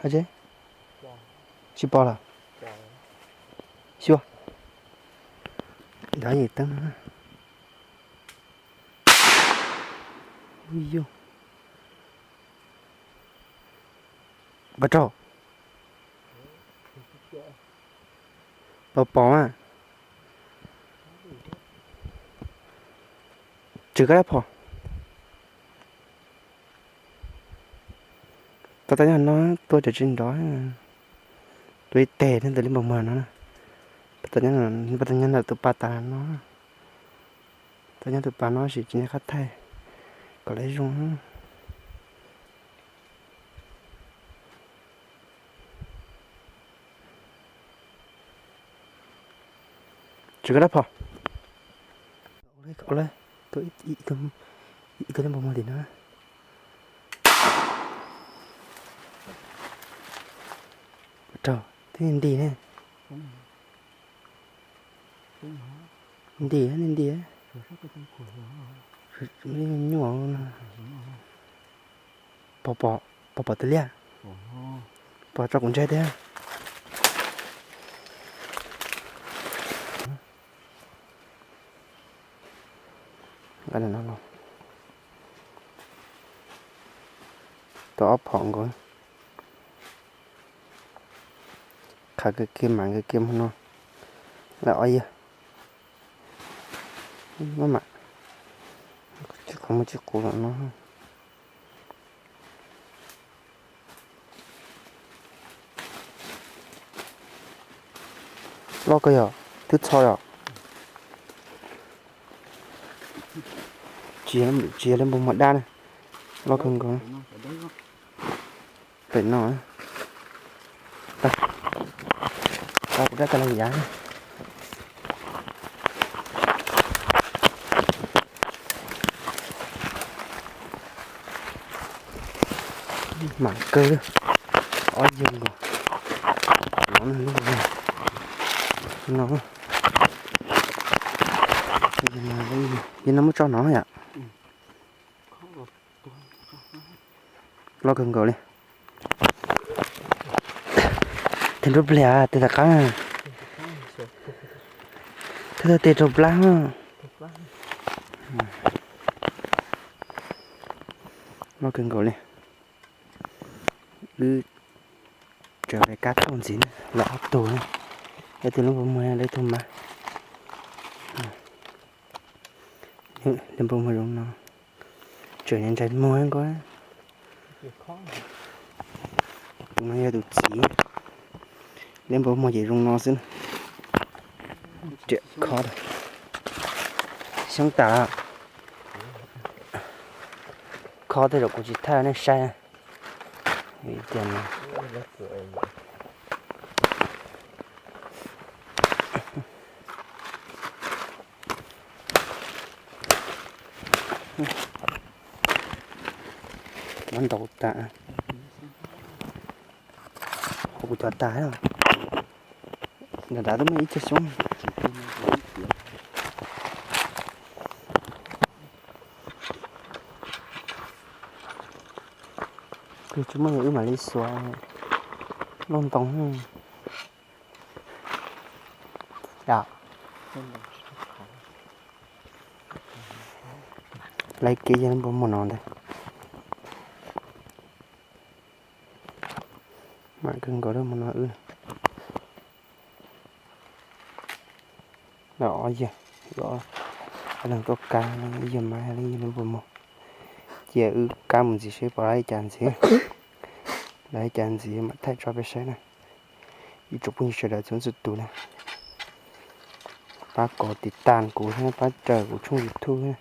Hais tsis, tsis pom lawm. Xyuas, nrov yim teeb no. Ui yog, pov rau, pov pom a. Tswv koj dab phom. Tau tau nyob no, tua tseem tsis nrov. Tua ib teg thiab ntawm li npau muag no. Tau nyob ntawm tus pas tas no. Tau nyob tus pas no tab sis tsis nco qab thaij kom lawv zoo. Tswv koj dab phom. Ua li, tua ib tug li npau muag tim no. Raug twb nti ne. Nti, nti, nti. Nyuaj no. Pom, pom, pom, pom tiag li. Pom tso kuv ntsia thiab. Tau ob phom nkaus. Qhav kawg kiag mam kawg kiag mus no. Lawm ob yawg. Maj mam, tsis qhov muaj tsis qus no. Loj kawg yog, twb txho yom. Tsis yog li npau muag dab na. Loj kawg nkaus. Pem no. Tau kuv dab tag los yav. Mam kawg li. Ob yawg nkaus. No, yawg no muab tso no yom. Loj kawg nkaus li. Tes nrov pliag, tes tom qab. Tes, tes rau plab. Loj kawg nkaus li. Wb tseem pem kab tuaj ntxiv, lawv ob tug, ib tug li npau muag, lawv ib tug mas. Li npau muag zoo no, tseem ntshai muag nkaus. Tus no yog tus txiv. Li npau muag ces zoo no xwb. Riam khob, xyoob tas. Khob tej zaum kuv tsis thaij nej saib. Tias muab ntaus tas. Kuv cov tas, nram nrad twb muaj ib tug xyoob. Twb tsis muaj, wb mam li xuas lauj ntoo. Laiv kev yog npau muag no ntag. Mam kawg nkaus li mus no wb. Lawv ob yawg, ob leeg tuaj kab, ib yawg mas li yawg li npau muag. Cia wb kab mus ntxiv seb pom lawv li cas ntxiv. Lawv li cas ntxiv mam thaij tso peb saib na. Ib tsoom phooj ywg sawv daws txhua txhua tus na, pab kom tiv tas kuv thiab pab raws kuv tshooj YouTube na.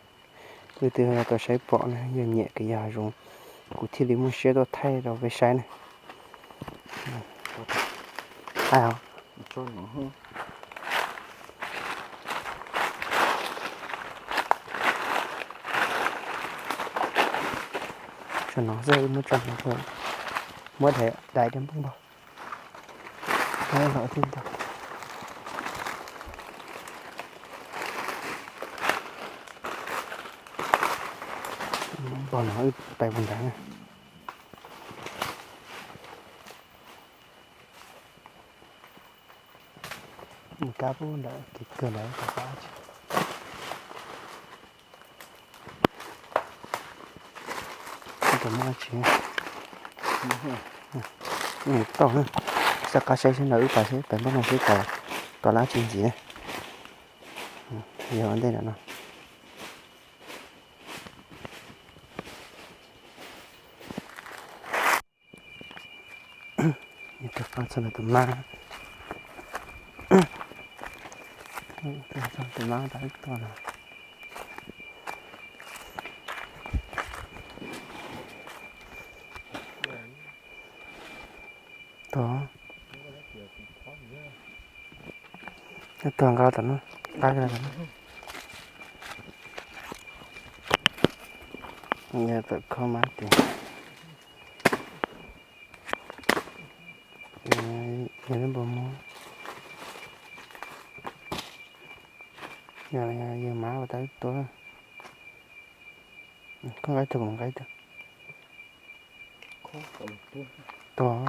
Leej twg tau saib pom na, yog nyiam kev yog hav zoov, kuv thiaj li muaj siab tuaj thaij rau peb saib na. Tso no xwb, muab tso no, muab dai dai rau npoo npog. Los thiab ntag. Npog no wb pais puag nrad na. Mus kab pub ntawm kev kawg ntawd, tus qab tsis, tus muab tsis tau. Xav qab saib seb ntawm wb pas seb pem npab no seb pem, tom lab tsis ntxiv. Yog ua ntej ntawm no. Tus mab, tus mab tau ib tug no. Tus, tus nqa los tom no, nqa los tom no. Yog tawm kho mab tiag. Yog lub npus muag. Yog, yog mab ua tau ib tug. Koj nqa ib tug, kuv nqa ib tug. Tus,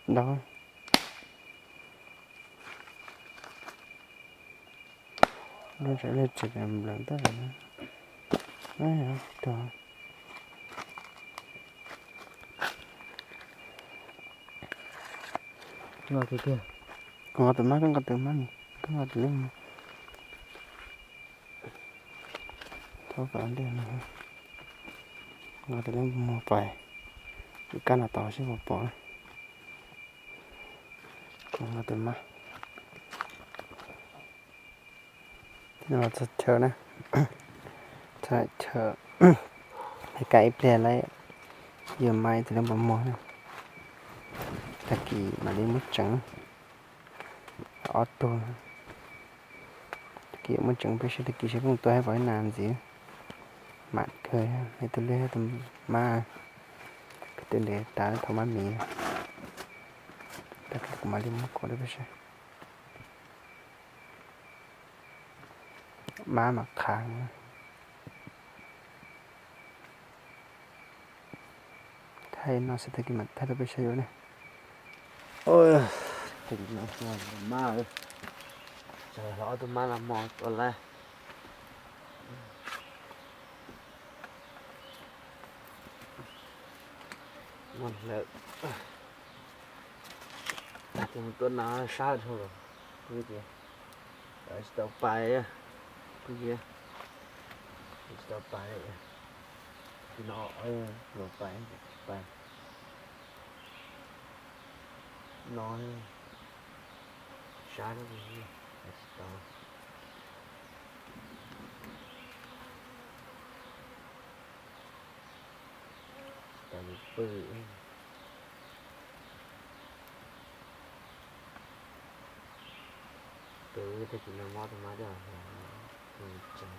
ntau. Lub tsev, lub tsev nplees tag. Tus, kuv nqa tus mab, koj nqa tus mab, koj nqa tus leb muag. Thaub pas ntej no, nqa tus leb muag pais, kab no tau seb puas pom. Kuv nqa tus mab. Txog chaw na, txog chaw, hais kab ib pliag lawm, yuav mab tus leb muag muag na. Tag kis mam li muab tseev ob tug. Tag kis muab tseev peb seb tag kis seb puas tua hab pom ib nas ntxiv. Mam kawg, ib tug liab tus mab, kwv tij ntev tas thaum mab miv. Tag kis kuv mam li muab kuv rau peb seb. Mab mam qhav. Thaij no xwb tag kis mam thaij rau peb saib yuav ne. Mab, tseem hlob ob tug mab no hmo tua laib. Mus lawm. Ces mus tua nas sab dhau lawm. Kuv tias, tsis tau pais, kuv tias, tsis tau pais, no, mus pais, pais. No, sab, tsis tau. Cov pw, pw tag kis no mob tus mab coj los hlias, tus tseem,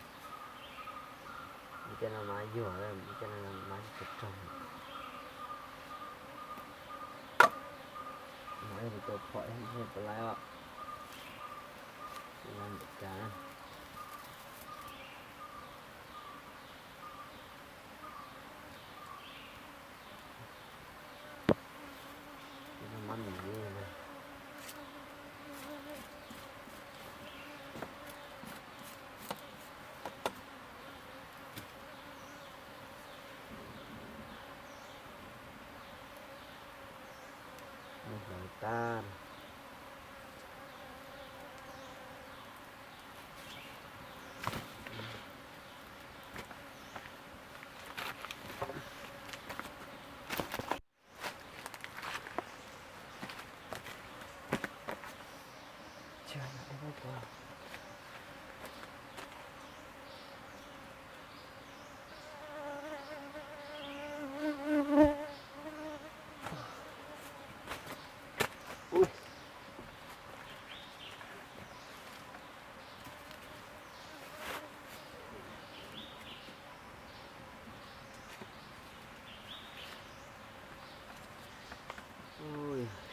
ib caj no mab yuag, ib caj no mab tsis tshua raug. Mab yog tus tau phom ib puas laib os. Tus no nram cas na. Mab mis. Mus hlawv tag.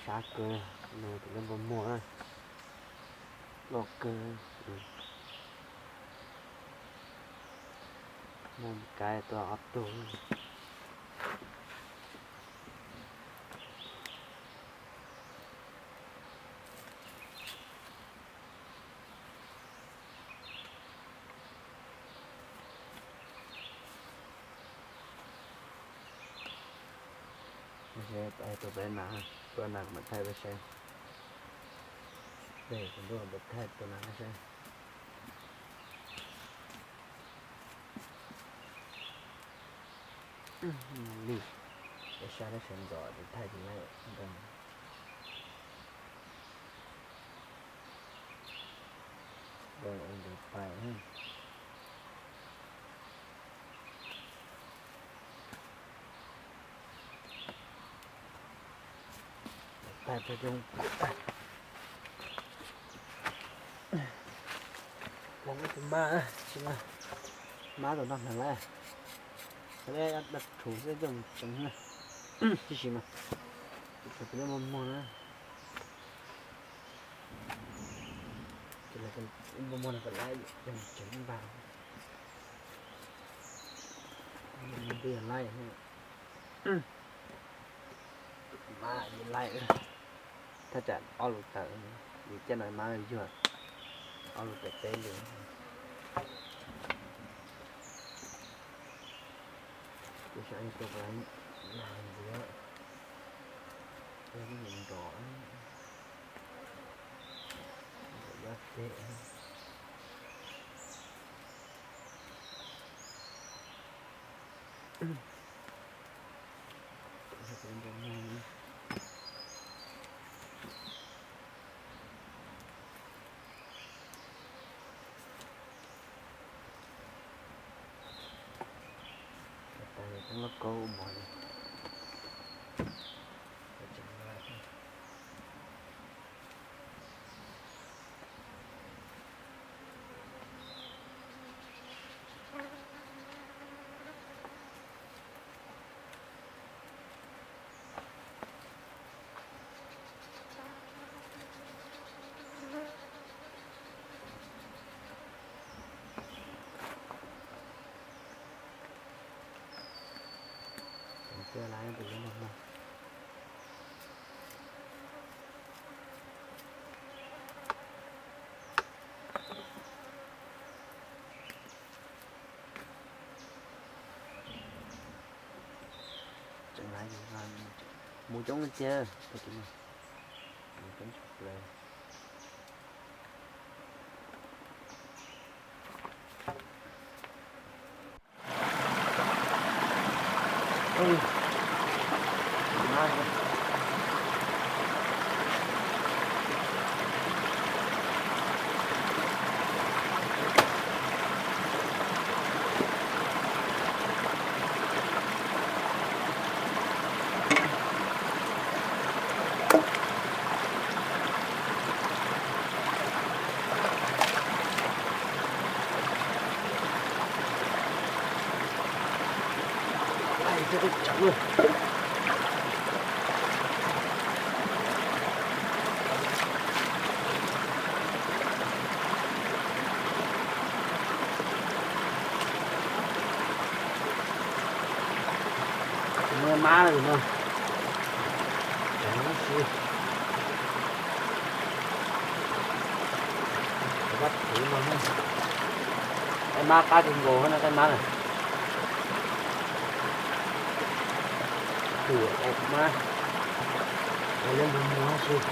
Sab kawg, nws tus lub npua muag na, loj kawg. Muaj kab tuaj ob tug. Tus peb na, tus na kuv mam thaij peb saib. Tus ntuj, peb thaij tus na saib. Li, peb saib lawv sawv ntxov ces thaij tus na ntawd. Ntawd pais. Thaij peb cov, thaij peb tus mab, tsis, mab tus no hnyav lawm, dab rhuv xwb coj mus tsev na, tib si mas, tib si tus leb muag muag na, muag muag no kom lab coj mus tsev ntag, twb yog laib. Mab laib, thaj tsam ob lus tawm, yus caij no mab yuag ob lus tawm peb lus. Ces saib tua nag ntxiv, tua ib nrov, nrov yob teg. Tab sis lub kaub mos li. Tus lub no no. Tseem laib, mus coob li tiag, mus coob tshaj plaws. Muaj mab lawm no. Tseem no xwb. Qaib mab qab tsis nkaus no, qaib mab na. Tus qaib mab, qaib liab npog muag xwb.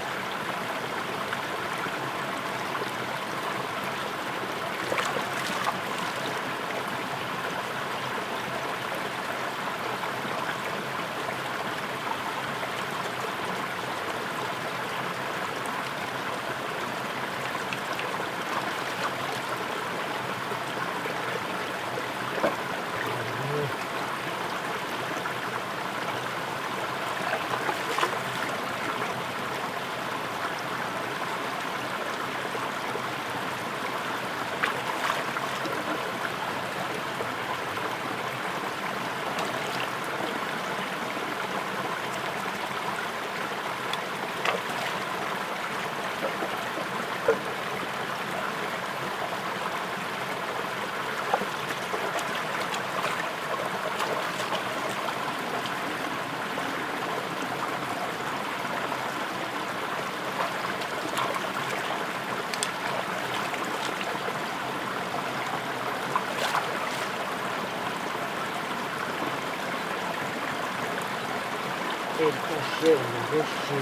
Tej toj siab no peb si,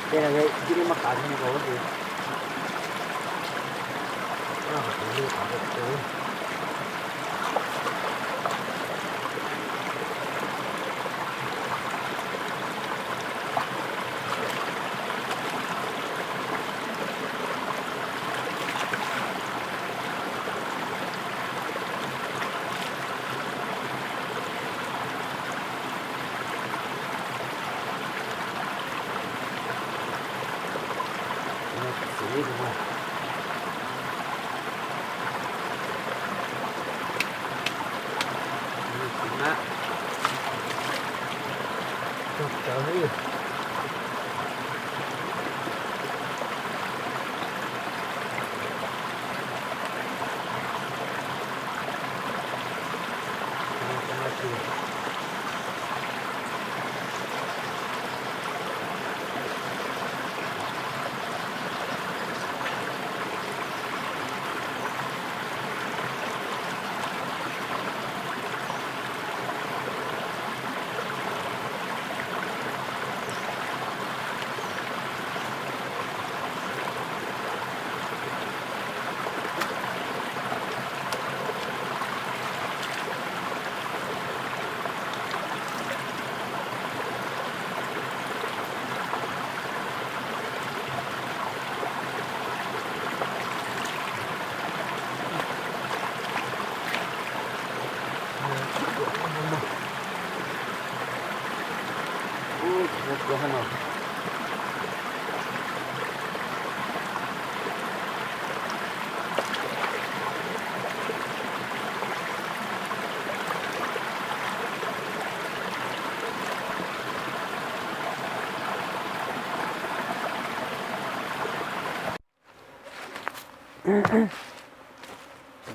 tej no cia li muab qav nkaus ces,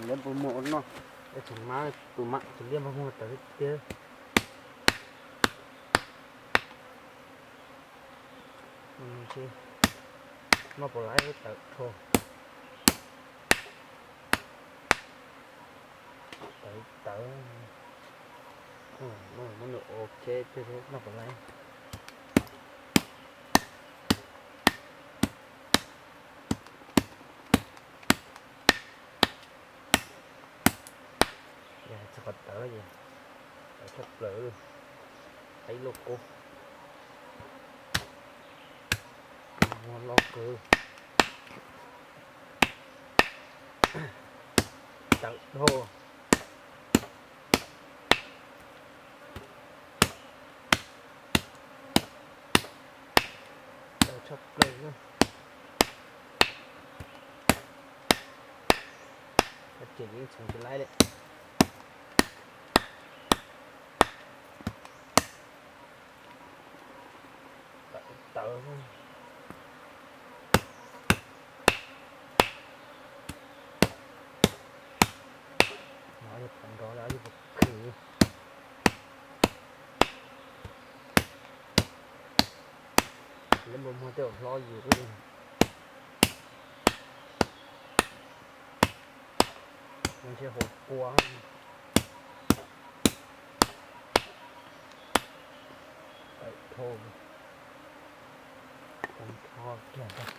Lawv puas muag ua noj? Tus mab, tus mab tus liab mas muag tawv tiag. Noj puas laiv tawv dhau. Tawv tawv. Muab nws ua tsheb thiab noj puas laiv. Yog txog qhov tawv ces tawv tshaj plaws, qaib loj kub, muag loj kawg, tawv dhau. Tawv tshaj plaws na. Ces yeej txhoov tsis laib li. Tawv, tawv. No yog pov nrov, yog pov khwv. Lawv npua muag tej uas hlob yus, ntshe hauv kua. Tawm dhau, tawm nrho kiag ntag.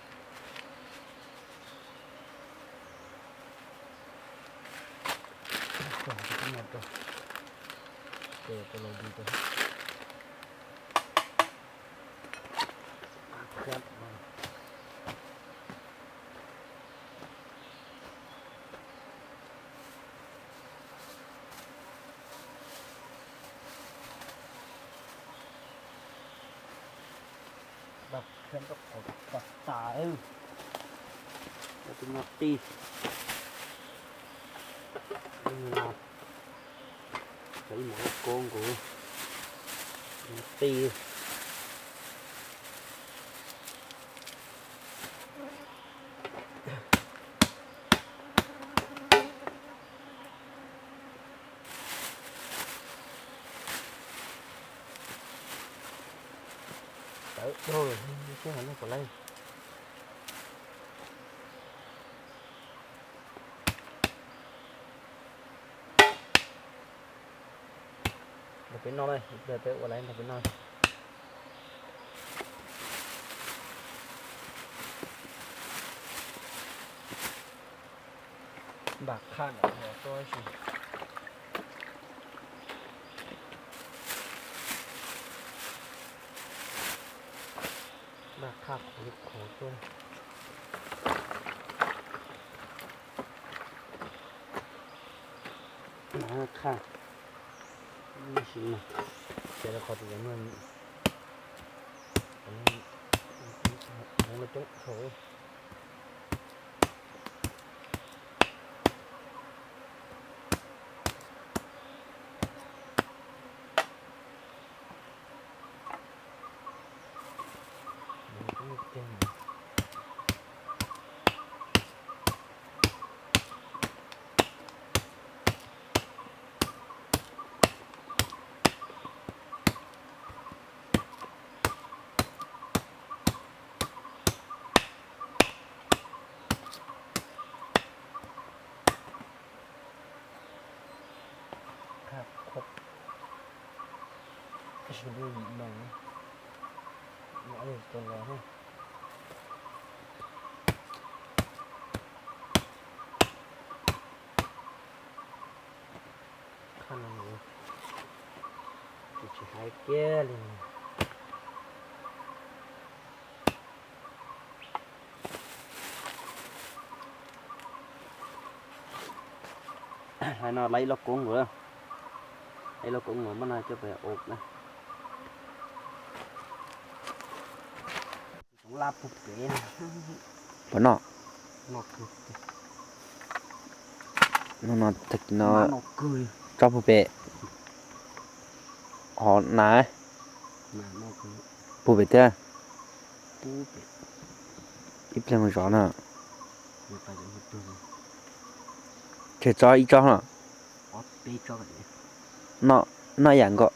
Tso no rau, ces rau los di rau. Dab khiab rau qhov tas tas, tus no tij, tus no, ib mus ua koob nkaus, tus no tij. Tawv dhau lawm, seb ho noj puas laib. Peb noj na, peb ua laiv nrog peb noj. Npam qhaj ntawm qhov tuaj si. Npam qhaj qhov li qhov tuaj. Qhaj. Ces qhov tias hmoov coob dhau. Tsis hais kiag li. Hais no lawv ib lub koob nkaus, ib lub koob nkaus muab no coj pem ua na. Puas noj? Noj no tag kis no tsob puag pem hov na. Puag pem thiab. Ib pliag mus zov na. Tseg tsob ib tsob no. Noj yam nkaus.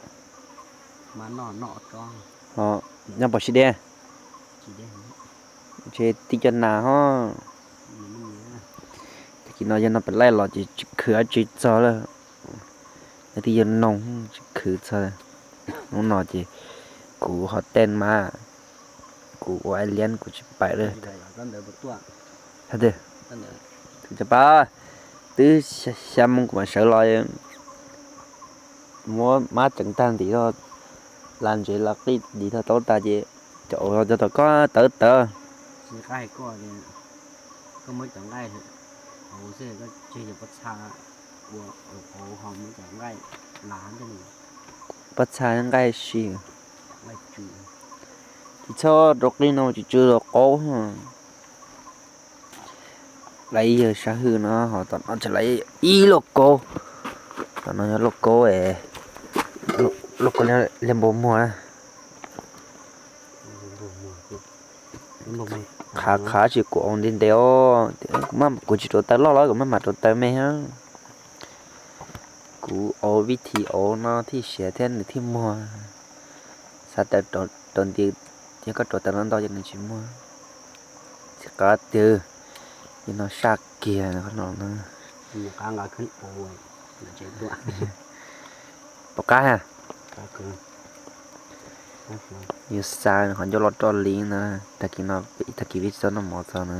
Nyob pom sib deb. Ces tib co nas ho. Tag kis no yog no pem laij los ces tsis khwv dab tsi txog lawm. Yog tib yog noog tsis khwv txog. Hnub no ces kuv ho tej mas kuv ua ib liab kuv tsis paim lawm. Cov pab, twb xya moo kuv mam sawv los, muab mab tseev tag ntim, las ntsev las qij ntim tau taub tas ces cov auv cov tom koj tawv tawv. Pob txha nqaij si. Tsis txhob rau qij no tsis tsw los qaub. Lawv ib yawg sab hwj no ho tom no tseem lawv ib lauj kaub. Tom no yog lauj kaub, lauj kaub liab npua muag na. Qhav qhav tsis kuv auv ntev ntev os, kuv tsis rauv taws loj los kuv maj mam rauv taws me. Kuv auv vib thib auv no thiaj siav thiab nws thiaj muag. Xav tawm rauv nti, yog koj rauv taws no ntau ces nws tsis muag. Txiv qab twg, yog no saj kiag no. Pom qab ha. Yus xav qhov ncauj loj roj li na, tag kis no, tag kis vij tsis txhob noj mov txog na.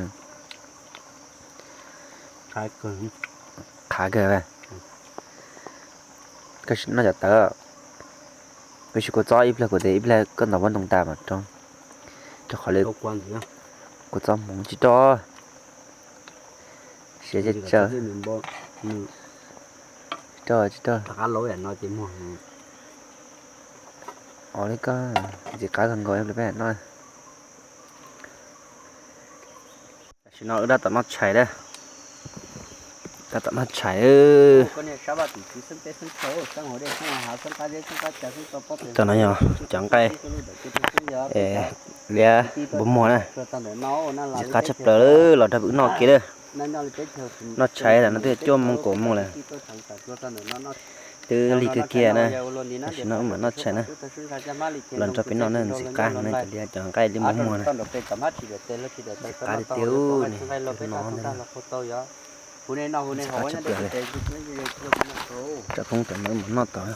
Qhav kawg. Koj noj cov tawv, koj sim kua txob ib pliag kuv tes ib pliag koj ntaus pob ntoo tas mas rau. Rau qhov li kua txob hmoov tsis rau. Siav tsis tsawg. Tsis rau, tsis rau. Os li koj, ntxim qab kawg nkaus peb noj. Tam sim no wb tab tom noj tshais lawm. Tab tom noj tshais. Tam no yog cov nqaij liab npua muag na. Ntxim qab tshaj plaws los rau peb wb noj kiag lawm. Noj tshais tam no twb cuaj moos kaum moos lawm. Twb lig kawg kiag na. Tam sim no wb mam noj tshais na. Los nrog peb noj na, ntxim qab heev na cov liab, cov nqaij liab npua muag na. Ntxim qab tiag tiag ne, no ntag. Ntxim qab tshaj plaws li. Tso poob tam no wb mam noj tod.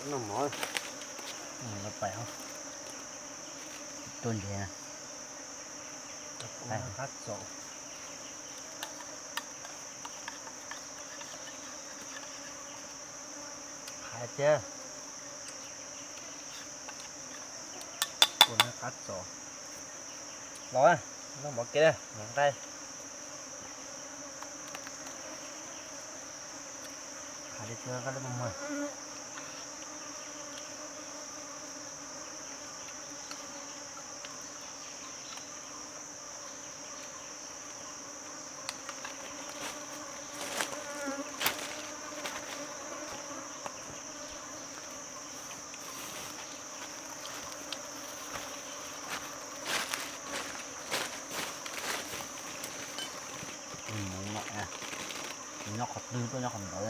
Noj mov, los pais, tua ntses na. Qab txos. Hais tias tua qab txos. Los, noj mov ke, nqa. Hais tias tua qab txos. Tus hmoov no, nyob qhov twg tuaj nyob qhov ntawd.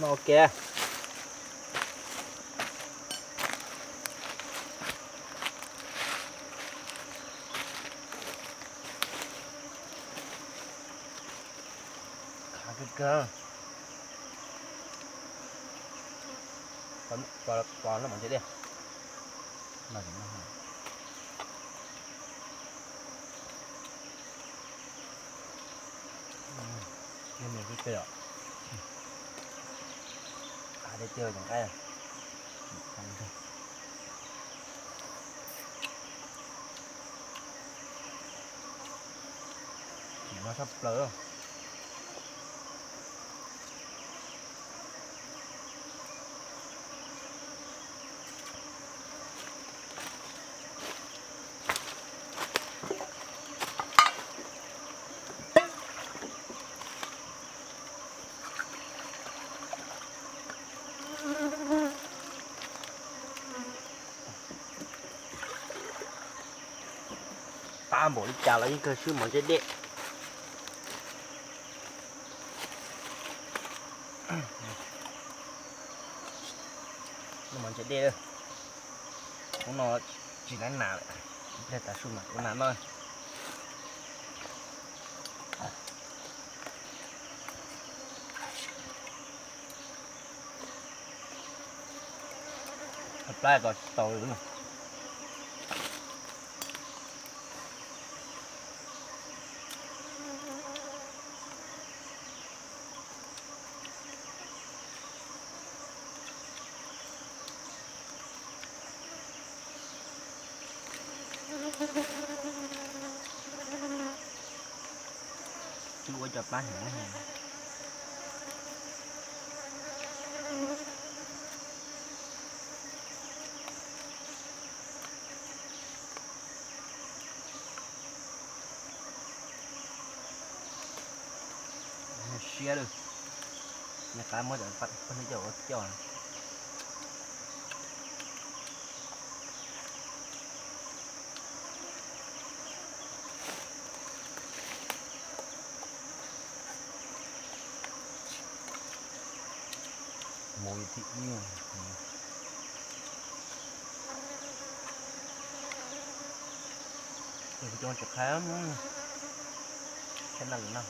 No ke. Khav kawg kawg. Pov no mas ntshe dej. Av dej tiag cov nqaij. Chim no tshaj plaws. Tab npaum li cas los yeej kawg swb mov ntsej dej. Mov ntsej dej, hnub no tsis nab nas lawm, ib pliag tav su mam ua nas noj. Plab tos tsis tau li. Twb ua cov plab heev. Siab lawm, nws qab muab cov paj hlwb coj ua coj. Mus thib ib. Ces kuv cov tsis qhab, qhab naj lwm noj.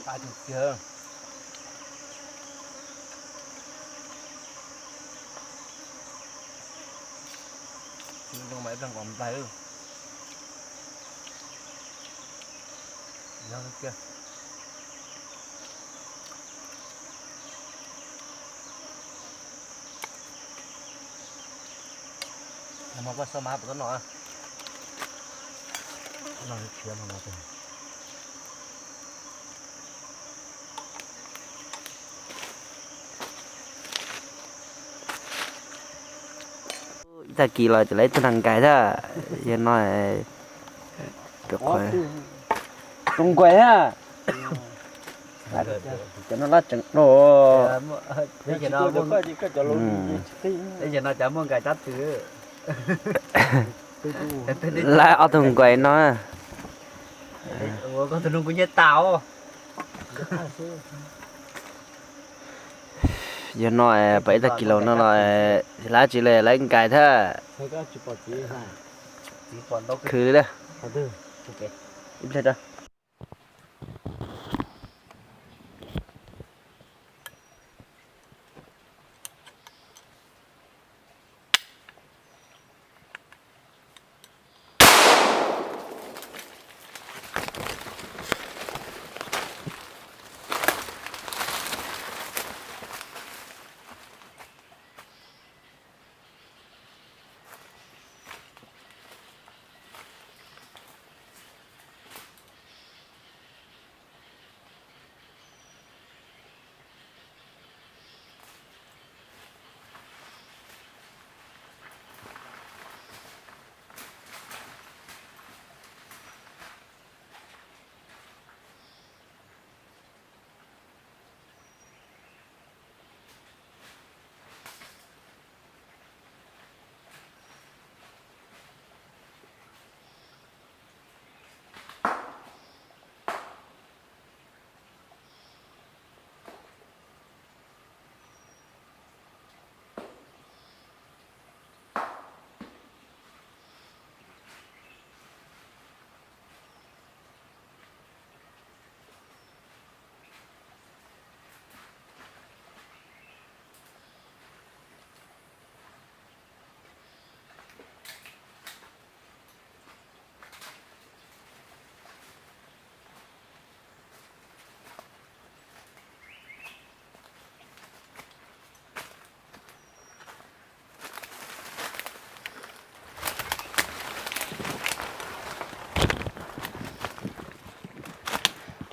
Pab tus kiag. Zoo mas ib pliag nqos nplaig. Yog kiag. Nag hmo koj xob mas puas tau noj? Noj khiav no no. Ib tag kis los ces lawv ib tug neeg nkais thiab, yog no, tus nkuaim thiab. Cov no lab tseem dua. Ces no cov muaj nkais tab twg. Lawv ob tug nkuaim no. Ua koj tus nug kuv nyiaj tas os. Yog no pom ib tag kis laus no los tsis lab tsi li, lawv nkais thiab. Khwv li. Ib pliag rau.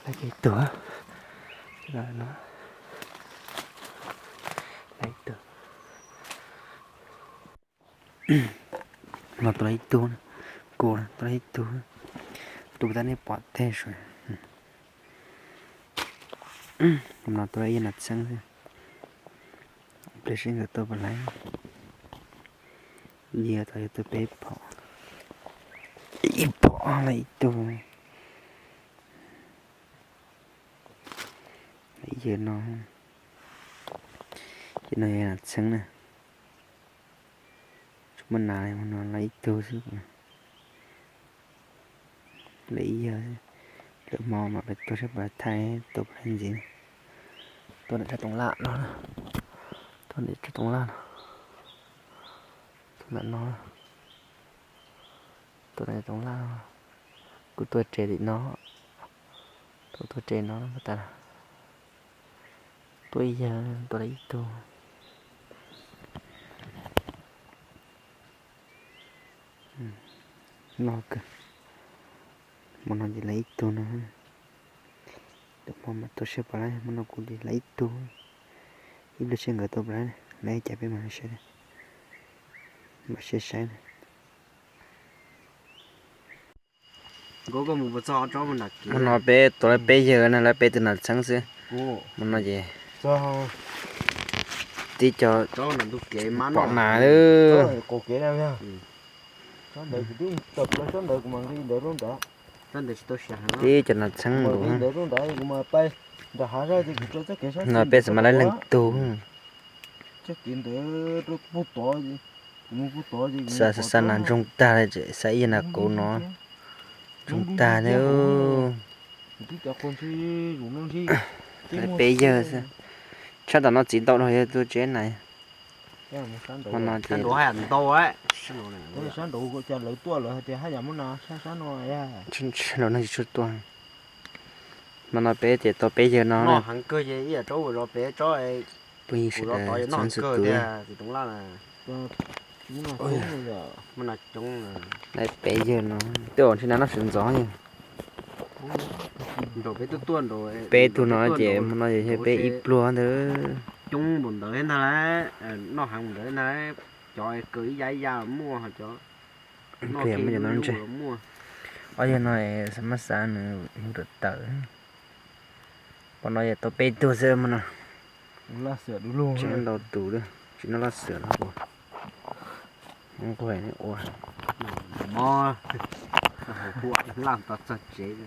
Lawv ib tug, lawv ib tug. No tua lawv ib tug, kuv tua lawv ib tug, tus tab nej pom teg sav. No tua lawv ib yam nas txheeb xwb. Pliag seb nkawd tua puas laib. Yog tua yog tua peb phom, ib phom lawv ib tug. Yog no, ces no yog nas txheeb na. Tsis muaj nas li, no lawv ib tug xwb. Lawv ib yawg, lawv hmo mam peb tuaj saib puas thaij, tua puas thaij ntxiv. Tuaj ntawm tsob toov laj no, tuaj ntawm tsob toov laj no, tuaj ntawm no, tuaj ntawm toov laj no. Kuv tuaj tsev tim no, tuaj tuaj tsev no tas. Tuaj ib yawg, tuaj lawv ib tug. No kawg, hmo no ces lawv ib tug no. Lawv hmo mas tuaj saib puas laib, hmo no kuv ces lawv ib tug. Ib pliag seb nkawd tua puas laib, lawv ib cas peb mam saib, mam seb saib na. Hmo no peb tua lawv peb yawg na, lawv peb tug nas txheeb xwb. Hmo no ces tib co pom nas lawm. Tib co nas txheeb nkaus. No peb txawm mam laib leej tug. Xa xa nas ntsoog tag li, xa ib yawg nas qub no ntsoog tag thiab. Peb yawg xwb. Tshaj tom no txiv ntau dhau yog tus tsev na. Hmo no ces sab nraud neeg tsis tshua tuaj. Hmo no peb ces tau peb yawg no. Phooj ywg sawv daws txhua leej txhua tus, lawv peb yawg no twb ua ntshe nas noj sawv ntxov. Peb tug no ces hmo no yog peb ib pluag ntag. Coob npaum ntawd ntag lauj, noj heev ntawd ntag lauj, cov kaw ib ya ib ya muaj, cov noj muaj. Ob yawg no maj xav nws hu tawm tawm. Hmo no yog tau peb tug xwb hmo no. Tsis ntau tus, tsis noj laj xwm no. Nquag ua, mob, laj tau txog tsev.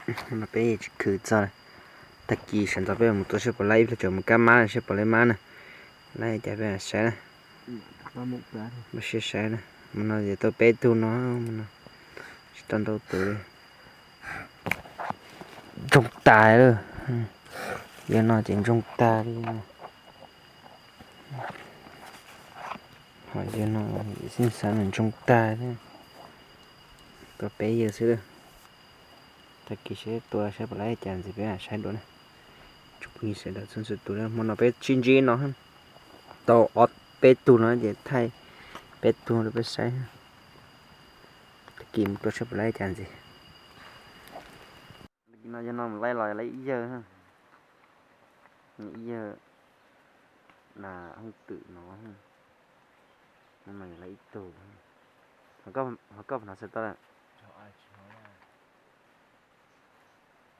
No peb tsis khwv txog. Tag kis sawv ntxov peb mus tua seb puas laib ib pliag, tseem mus kab mab seb puas laib mab na. Laib cas peb saib na. Ua siab saib na. Mus no ces tau peb tug no, mus no tsis tau ntau tus li. Ntsoog tas lawm. Yog no ces ntsoog tas li. Ho yog no xib xav nws ntsoog tag thiab. Tau peb yawg xwb lawm. Tag kis seb tua saib puas laib cas ntxiv peb mam saib dua na. Tsoom phooj ywg sawv daws txhua txhua tus, hmo no peb sib ntsib no tau ob peb tug no ces thaij peb tug rau peb saib. Tag kis mus tua saib puas laib cas ntxiv. No yog no mus laib los laib ib yawg, ib yawg na, hoob twm no, no yog laib ib tug. Ho koj puas hnov xav tau lawm?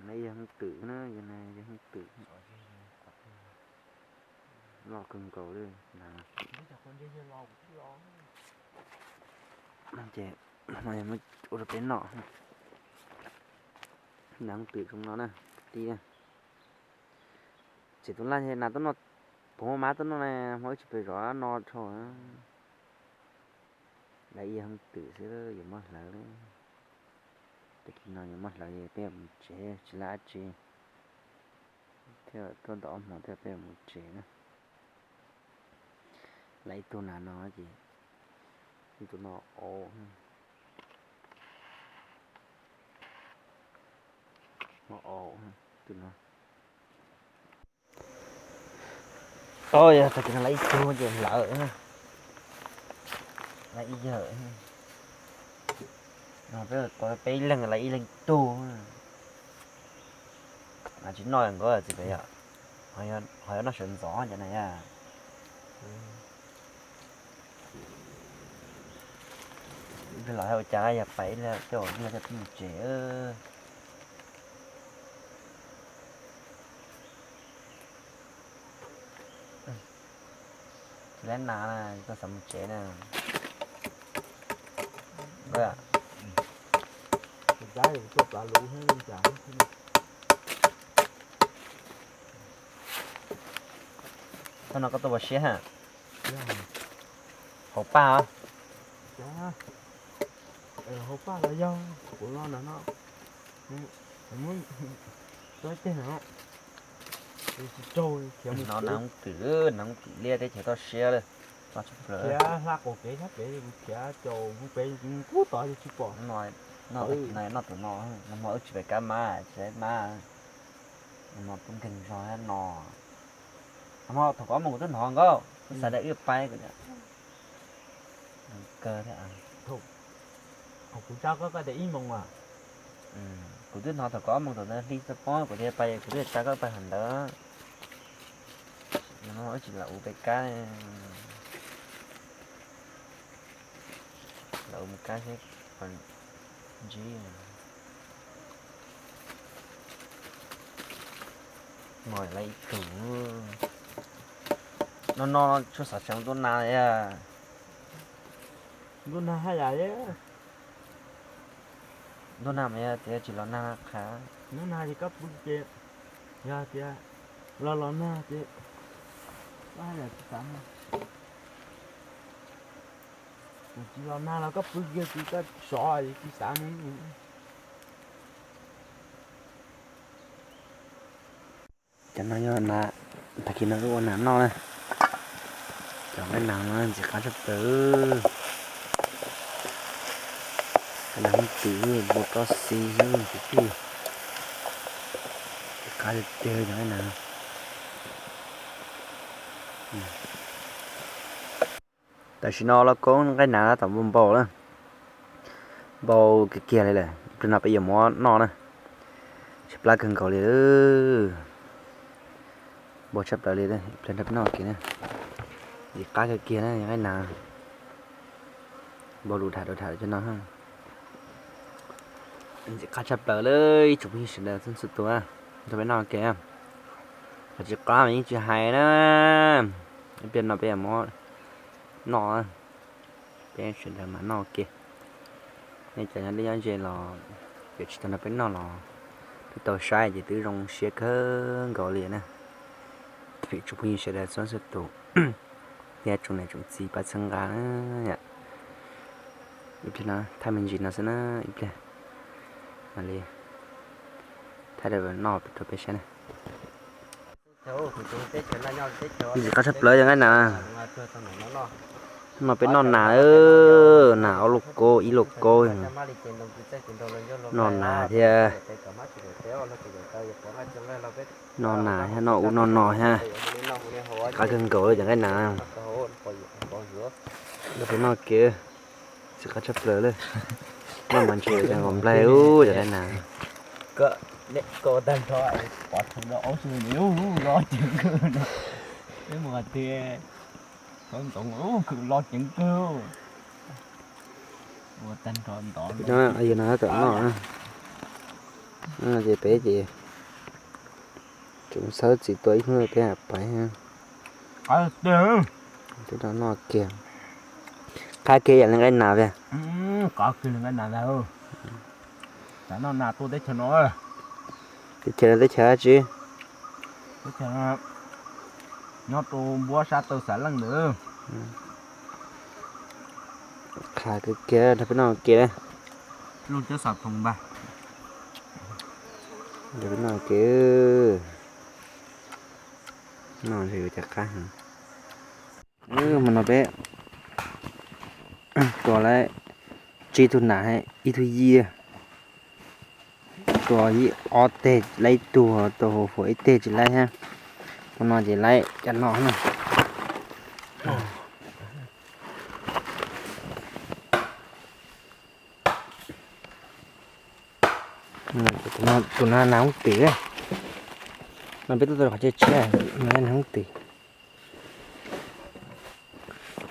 Laib ib yawg hoob twm na, yawg hoob twm. Loj kawg nkaus li na. Ces no yog muab ua rau peb noj. Nas hoob twm zoo no na, tib. Txiv tus laj nas tuaj noj, puas muaj mab tuaj noj na, hmo wb tsis pes zov no dhau. Laib ib yawg hoob twm xwb yuav muab hlawv. Tag kis no yuav muab hlawv peb yuav mus tsev tsis laib dab tsi. Thiaj tuaj ntawm ob hmo thiab peb yuav mus tsev na. Laib ib tug nas no ces ib tug no, tus no. Tau yog tag kis no laib ib tug ces hlawv, laib ib yawg. No peb tua peb ib leeg laib ib leeg tug. Tsis noj nkaus txiv pem yom. Ho yuav noj sawv ntxov cov na yom. Ib pliag los hais ua cas yog pais ib pliag coj ua ib pliag coj peb mus tsev. Tsis laib nas na, koj xav mus tsev na. Thaum no koj tuaj ua siab ha. Hauv paj os. Hauv paj los yog kuv no no. Tsis raug. No nas hoob twm, nas hoob twm liab teb chaws toj siab lawm. Khiav hla qaum kev sab pem, kuv khiav caum mus pem kub tod ces tsis pom. No noj tus no, nag hmo wb tsis pais kab mab, tsis laib mab. Nag hmo tub nkeeg zog thiab no. Nag hmo thaum kaum ob moos kuv twb hnov nkauj, kuv xav tias wb pais kuv tias kawg thiab. Kuv twb hnov thaum kaum ob moos thaum ntawd hli txog poob kuv thiaj pais, kuv twb tsa koj pais hov ntawd. Nag hmo wb tsis los ua peb kab, los ua mus kab seb puas ntsib. Mos lawv ib tug no no tshuav xav tseem ntuj nag li. Ntuj nag haj yam li. Ntuj nag mas yog tias tsis los nag qhav. Ntuj nag ces koj pw ces, yog tias los los nag ces koj haj yam tsis xav nag. Tsis los nag los koj pw kiag ces koj sov ces tsis xav nag. Cov no yog nas, tag kis no wb ua nas noj na. Cov nqaij nas no ntxim qab tshaj plaws. Nqaij nas hoob twm npua txob xis xwb kwv tij. Ntxim qab tiag tiag cov nqaij nas. Tam sim no los koob nqaij nas tab tom npau npau lawm, npau kiag kiag li lawm, ib pliag no peb yuav muab noj na. Tshaib plab kawg nkaus li, npau tshaj plaws li, ib pliag nrog peb noj kiag na. Ntxim qab kawg kiag na nqaij nas, npau lus dham lus dham cov no. Ntxim qab tshaj plaws li ib tsoom phooj ywg sawv daws txhua txhua tus, nrog peb noj kiag. Qhov tsis qab mas yeej tsis hais na, ib pliag no peb yuav muab noj, peb sawv daws mam noj kiag. Nej cov nyob deb nyob ze los yuav tsis tau nrog peb noj los Tau saib ces twb zoo siab kawg nkaus li na. Vim tsoom phooj ywg sawv daws txhua txhua tus thiab tsoom niam tsoom txiv pab txhawb nqa na yom. Ib pliag no thaij me ntsis no xwb na, ib pliag mam li thaij rau noj rau peb saib na. Ntsis qab tshaj plaws yog nqaij nas. No peb noj nas, nas ob lub kaub ib lub kaub. Noj nas thiab. Noj nas thiab noj ub noj no thiab. Qab kawg nkaus li cov nqaij nas. Peb noj kev, ntsis qab tshaj plaws li. Noj mas ntshe cov nqaij nplaig ub cov nqaij nas. Ntoo khwm los ceev kawg. Ua tag nrho ntov. Yog no tom noj no ces peb ces tseem xawb txiv tua ib hnub peb mam pais. Twb noj kiag. Qab kiag yam li nqaij nas tiag. Qab kiag li nqaij nas ntag. Xav noj nas tuaj teb chaws no. Teb chaws no teb chaws dab tsi? Teb chaws nyob rau npuab sab taw Xav Leej ntawd. Qab kiag kiag rau peb noj kiag. Looj cab xav phoom npag. Rau peb noj kiag. Noj ntshe yuav cas qab heev. Hmo no peb tua laib tsib tug nas, ib tug yij. Tua yij ob teg laib ib tug, tua huv huv ib teg tsis laib thiab. Hmo no ces laib cov no na. Tus no nas hoob twm. No peb tuaj tua qhov chaw tshiab, nas hoob twm.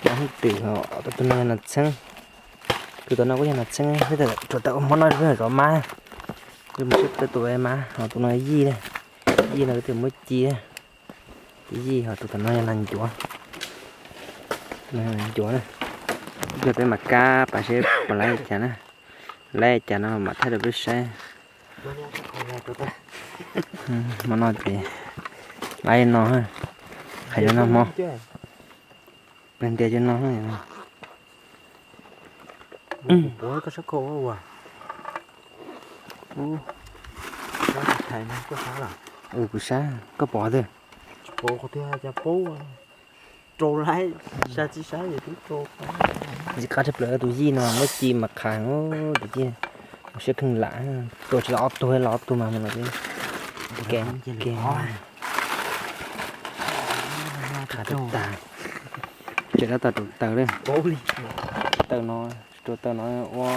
Nas hoob twm, tus no yog nas txheeb. Tus tom no kuj yog nas txheeb, peb tsuas tau ua hmo no peb zov mab. Peb mus sib peb tua mab, ho tus no yij, yij no peb twb muab ci. Tus yij, ho tus tom no yog nas ncuav. Nas ncuav na. Ib pliag peb mam kab pas seb puas laib cas na. Laib cas no mam thaij rau peb saib. Hmo no ces laib no, hais no hmo. Plag ntias cov no. Kuv sab, koj pom twg? Rau laib, sab txib sab es twb rau. Ntxim qab tshaj plaws tus yij no muab ci mas qha, tus yij siab kheej lam. Tua tsis los ob tug, los ob tug mas mus los ke. Qha tag. Tseem tab tom rau taws li. Taws no, rau taws no ua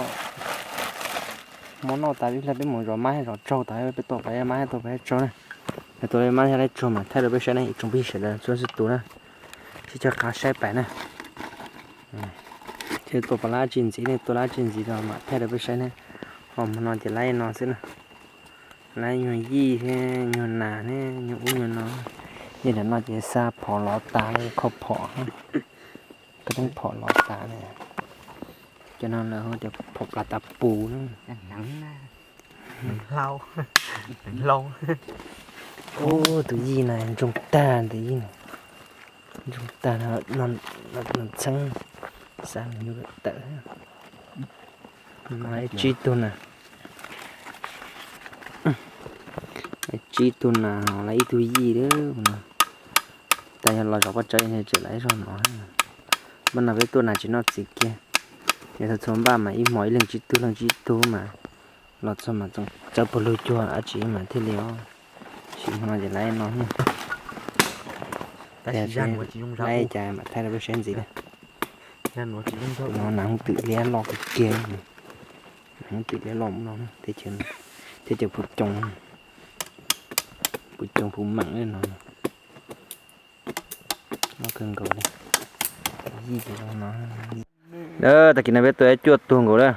hmo noj tas ib pliag peb mus zov mab zov tsaug tas peb tua pas mab tua pas tsaug na. Tua mab thiab laib tsaug mas thaij rau peb saib na ib tsoom phooj ywg sawv daws txhua txhua tus na. Sib cog qab saib pais na. Ces tua pas lab tsis ntxiv ne, tua lab tsis ntxiv los mam thaij rau peb saib ne. Ho hmo no ces laib no xwb na. Laib nyuag yij thiab nyuag nas thiab nyuag ub nyuag no. Yij ntawm no ces xa phom lov tas, khau phom, khau teeb phom lov tas na. Cov no lawv hu tias phom plas tas pus na. Ub, tus yij no ntsoog tag, tus yij no ntsoog tag, no txheeb, xa mus yuav tawm. Tsib tug na, tsib tug na, laib ib tug yij lawm no. Tas yog los zov pob tsawb tseem laib zog no. Npaj no peb tuaj nas tsis noj txiv kiag. Yog txhua txhua npaj mas ib hmos ib leeg tsib tug leej tsib tug mas los txog mas txawb puag lug cuag dab tsi mas thiaj li os. Sim hmo no ces laib no. Laib cas mam thaij rau peb saib ntxiv na. No nas hoob twm liab loj kawg kiag. Nas hoob twm liab loj no, teb chaws, teb chaws Phu Coo, Phu Coo Phu Meem no. Loj kawg nkaus li. Yij ces zoo no. Tag kis no peb tua cuaj tug nkaus lawm.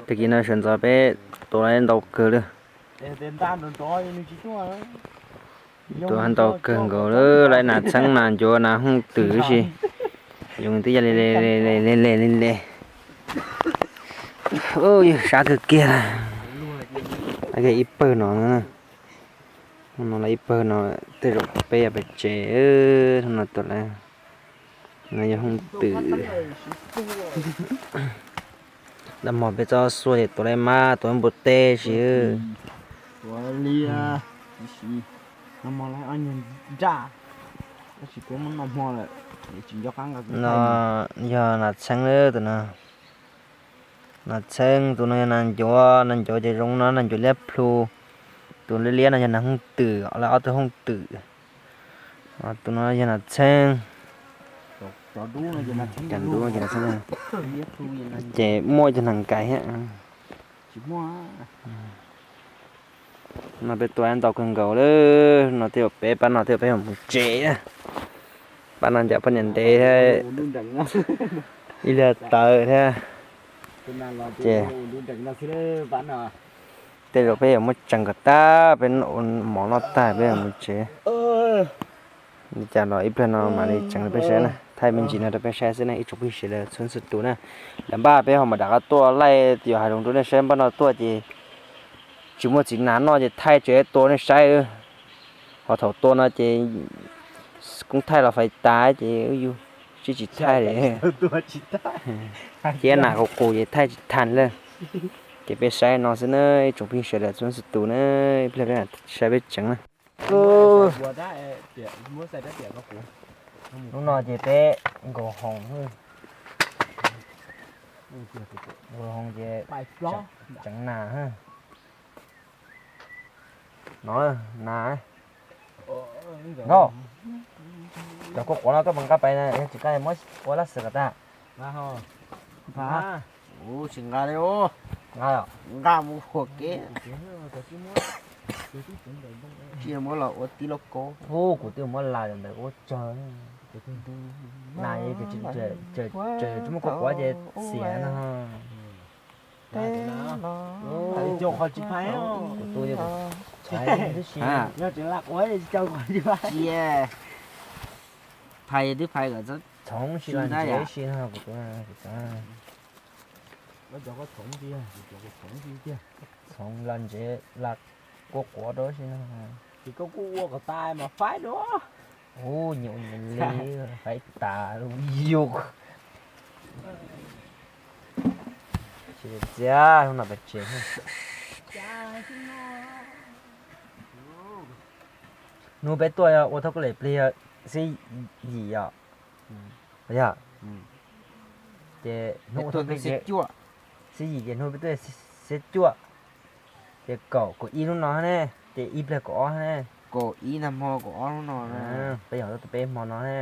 Tag kis no sawv ntxov peb tua laib ntau kawg lawm. Tua ntau kawg nkaus lawm, laib nas txheeb nas ncuav nas hoob twm si. Yoov twb ya le le le le le le. Yog sab kawg kiag lawm. Ib pawg no, no ib pawg no, tej zaum peb yog pem tsev, no tus lawm, no yog hooj twm. Dab hmo peb txob xuaj ces tua laib mab, tua npua teb si. No yog nas txheeb lawm tus no. Nas txheeb, tus no yog nas ncuav, nas ncuav ces zoo no, nas ncuav liab plhu. Tus liab liab no yog nas hooj twm, lawv ob tug hooj twm. Tus no yog nas txheeb. Cov dub ces nas txheeb, ces muaj ib tug nas nkais thiab. No peb tua ntau kawg nkaus lawm, no tej zaum peb pab no tej zaum peb yuav mus tsev. Pab no ncaim poj niam ntev thiab, ib pliag tawv thiab. Ces tej zaum peb yuav muab tseev kom tag, peb ua mov noj tag peb yuav mus tsev. Li cas los ib pliag no mam li tseev rau peb saib na, thaij me ntsis no rau peb saib xwb na ib tsoom phooj ywg sawv daws txhua leej txhua tus na. Lawv npaj peb ho mam rov qab tuaj laij yuav hav zoov rau nej saib, npaj no tuaj ces tsis muaj txiv nas noj ces thaij tsev tua nej saib. Ho thaum tua no ces koob thaij los fais tas ces yus sib tsis thaij li. Thiab nas qus qus ces thaij tsis tag lawm. Ces peb saib no xwb na ib tsoom phooj ywg sawv daws txhua leej txhua tus na, ib pliag peb saib peb tseev na. Hnub no ces peb nkaus hoos, nkaus hoos ces tseev nas. No, nas. Nkaus, cov kua quav no koj puas nqa pais na, yog tsis nqa muab ua laj xwm kom tag. Tsis nqa li, nqa mus huam kev. Tsis muab los ua tib lub kaub. Hu, kuv twb muab las ntawd ua tsawg. Nas, tsis muaj kua quav ces xiav no. Kuv tus, yog tseem lam quav tsis caw qhov tsis pais. Phais twb phais kom txhoov si los ntsev si no kuv tus. Txhoov los ntsev, lam kua quav rau si no. Ces koj kuj ua kom tas mas faib dua. Ub, nyuam nyuam li, faib tas yus. Tsis txiav, hnub no peb tsev. Hnub peb tuaj ua thauj koj lem plig xib yim os. Yog, ces hnub ua thauj plig, xib yim ces hnub peb tuaj xib cuaj, ces kaum, kaum ib hnub no ne, ces ib pliag kaum ob ne. Kaum ib nag hmo kaum ob hnub no, peb yog tau peb hmo no ne.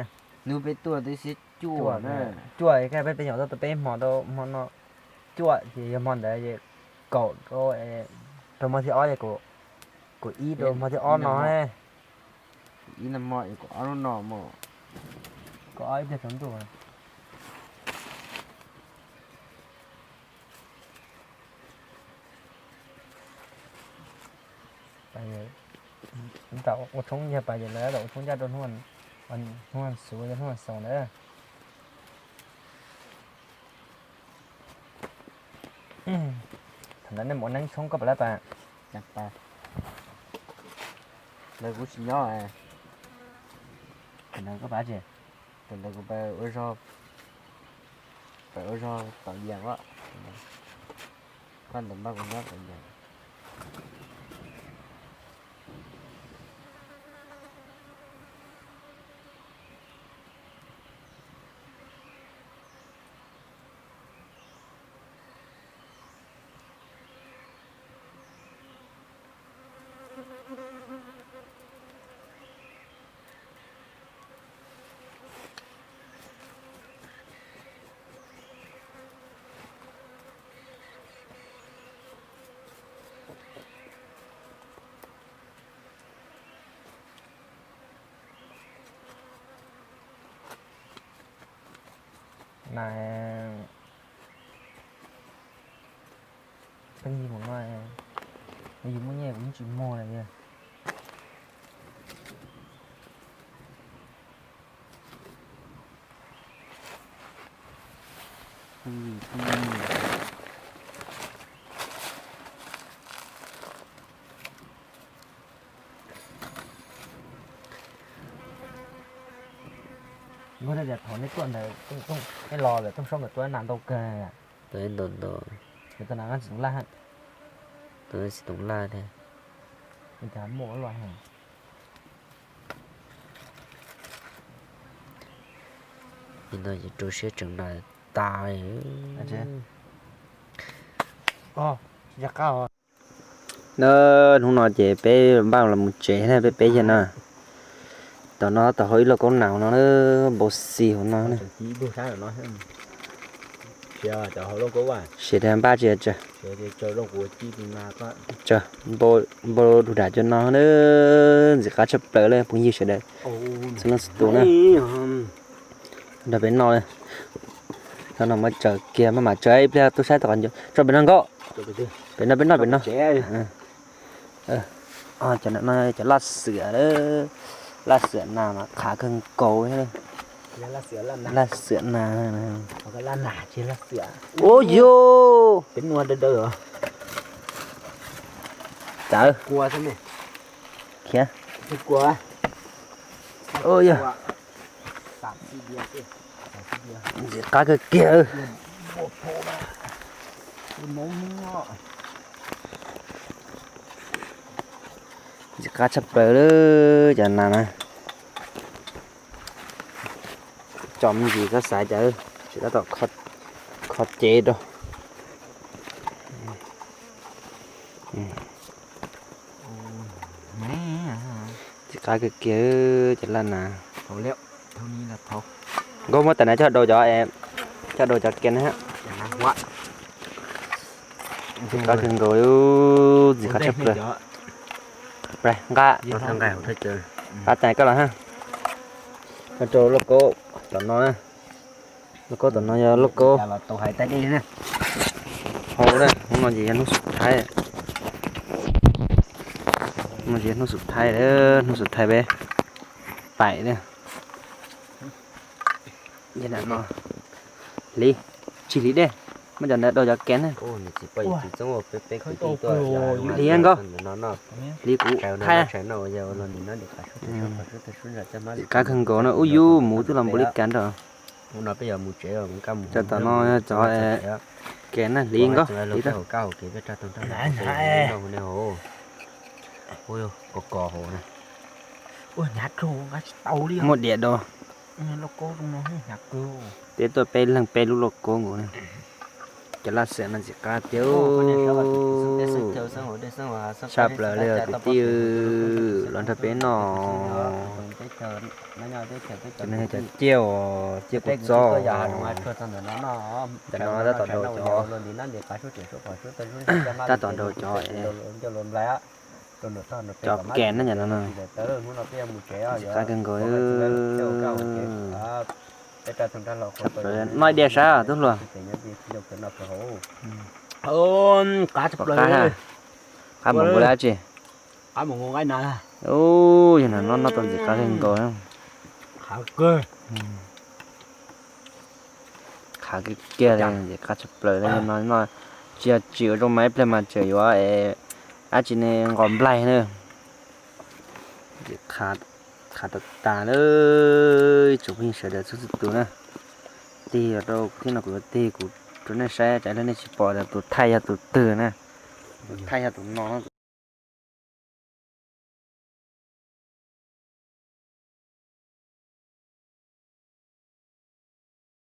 Hnub peb tuaj twb xib cuaj, cuaj, peb, peb yog tau peb hmo rau hmo no, cuaj ces yog hmo ntawd ces kaum rau, rau hmo thib ob ces kaum ib rau hmo thib ob no ne. Ib nag hmo es kaum ob hnub no mus. Kaum ob ib pliag tsaus ntuj. Ua tshoob yog pas yog lawv ua tshoob ncaj rau hnub xuv, hnub xoos ntawd. Thaum ntawd nej mus ua neeb tshoob koj puas lab pas? Lawv kuv tsis nyob. Thaum ntawd koj pas tsi? Thaum ntawd kuv pas ua zog, pas ua zog tom yas os. Koj ntawm npaj kuv nyob tom yas. Nas, pheej yig mus no, yus muaj nyiaj kuv yeej tsis muag li. Muab tias thaum nej tuaj ntawd, nej los lawm Tooj Saub nkawd tua nas ntau kawg. Tua ntau ntau. Nkawd tua nas tsis toov laj. Tua tsis toov laj thiab. Cas muaj loj heev. Nim no ces rau siab tseem nas tas. Hnub no ces peb npaj los mus tsev na, peb peb yawg no. Tom no tom hauv ib lauj kaub nas no npau xi hauv no. Siav dav npaj tsis tsawg. Npau dug dam cov no na, ntxim qab tshaj plaws li phooj ywg sawv daws txhua leej txhua tus na. Nrog peb noj li. Thaum no muab tsaws kiag maj mam tsaws ib pliag tuaj saib tom qab nco tso pem no nkaus. Pem no peb noj pem no. Cov no cov laj xwam, laj xwam nas mas qhav kawg nkaus. Laj xwam nas. Ua yog. Tawv. Khiav. Ua yog. Ntxim qab kawg kiag. Ntxim qab tshaj plaws li cov nas na. Tso me ntsis txhob xaiv cas, tseem tab tom kho cev rau. Ntxim qab kawg kiag cov laj nas. Nkauj muab tais nas coj daus cov, coj daus cov kias na. Ntxim qab kawg nkaus, ntxim qab tshaj plaws. Nqa, nqa tais koj los ha. Rau lauj kaub tom no na. Lauj kaub tom no yog lauj kaub hau na. Hnub no ces yog hnub xub thaib. Hnub no ces hnub xub thaib, hnub xub thaib peb paim na. Hliv, tsis hliv dej, muab cov ntawd daus cov kias na. Hliv nkauj, hliv kuv thaij. Ntxim qab kawg nkaus na, ub yub, muv twb los npaum li cas nrog. Cov tom no cov kias na, hliv nkauj, hliv tau. Muaj diam dua. Peb tuaj peb leeg peb lub lauj kaub nkaus na. Cov laj xwam no ntxim qab tiag. Tshaj plaws li kwv tij, los nrog peb noj. Cov no yog cov ciaj, ciaj kua txob. Ntawm no tab tom nraus cov, tab tom nraus cov, cov kias na, ntawm no ntxim qab kawg nkaus. Tshaj plaws, noj ib diav saib tub hluas. Qab, qab npaum nkaus li dab tsi. Ub, yog no noj tau ntxim qab kawg nkaus. Qab kiag kiag li, ntxim qab tshaj plaws li no. Tsis yog tsim ua zoo mas ib pliag mas tseem yuav dab tsi ne, nqos nplaig na. Qhav tas tas lawm, ib tsoom phooj ywg sawv daws txhua txhua tus na. Tig rau thiab no kuv yuav tig kuv rau nej saib, tsam ib pliag nej tsis pom tias tus thaij yog tus twg na. Tus thaij yog tus no na.